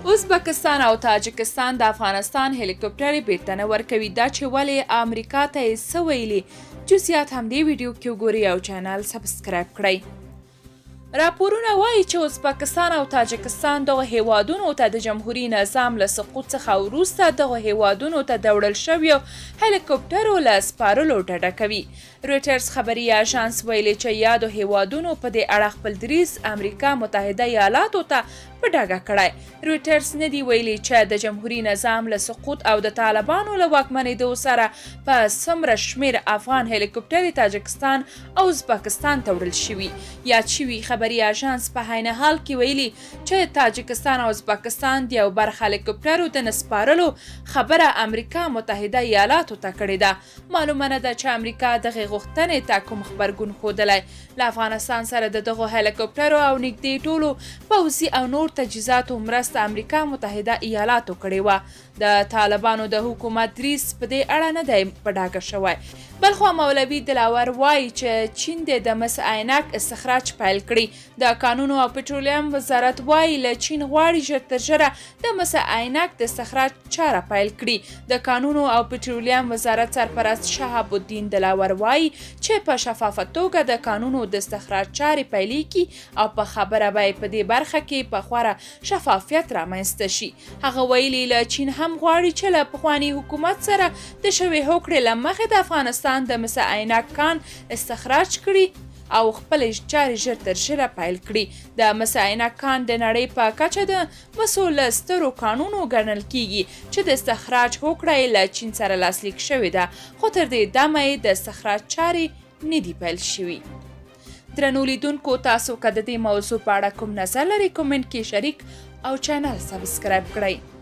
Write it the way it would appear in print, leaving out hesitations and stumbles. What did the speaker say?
ازبکستان او تاجکستان د افغانستان هلیکوپټرې بیرته نه ورکوي. دا چې ولې، امریکا ته یې څه ویلي، جزئیات همدې ویډیو کې وګورئ او چینل سبسکرایب کړئ. راپورونه وايي چې ازبکستان او تاجکستان دغو هېوادونو ته د جمهوري نظام له سقوط څخه وروسته دغو هېوادونو ته د وړل شویو هلیکوپټرو له سپارلو ډډه کوي. رویټرز خبري اژانس ویلي چې یادو هېوادونو په دې اړه خپل دریځ امریکا متحده ایالاتو ته په ډاګه کړی. رویټرز نه دي ویلي چې د جمهوري نظام له سقوط او د طالبانو له واکمنېدو سره په څومره شمېر افغان هلیکوپټرې تاجکستان او ازبکستان ته وړل شوي. یاد شوي خبري اژانس په عین حال کې ویلي چې تاجکستان او ازبکستان د یو برخه هلیکوپټرو د نه سپارلو خبره امریکا متحده ایالاتو ته کړې ده. معلومه نه ده چې امریکا دغې غوښتنې ته کوم غبرګون ښودلی. له افغانستان سره د دغو هلیکوپټرو او نږدې ټولو پوځي او نور تجهیزاتو مرسته امریکا متحده ایالاتو کړې وه. د طالبانو د حکومت دریځ په دې اړه نه دی په ډاګه شوی. بلخوا مولوي دلاور وايي چې چین دې د مس عینک استخراج پیل کړي. د کانونو او پټرولیم وزارت وايي له چین غواړي ژر تر ژره د مس عینک د استخراج چاره پیل کړي. د کانونو او پټرولیم وزارت سرپرست شهاب الدین دلاور وايي چې په شفافه توګه د کانونو د استخراج چارې پیلېږي او په خبره به یې په دې برخه کې په خورا شفافیت رامنځته شي. هغه ویلي له چین هم غواړي چې له پخواني حکومت سره د شوې هوکړې له مخې د افغانستان د مس عینک کان استخراج کړي او خپلې چارې ژر تر ژره پیل کړي. د مس عینک کان د نړۍ په کچه د مسو له سترو کانونو ګڼل کیږي چې د استخراج هوکړه یې له چین سره لاسلیک شوې ده، خو تر دې دمه یې د استخراج چارې نه دي پیل شوي. درنو لیدونکو، تاسو که د دې موضوع په اړه کوم نظر لرئ، کومنټ کې شریک او چینل سبسکرایب کړئ.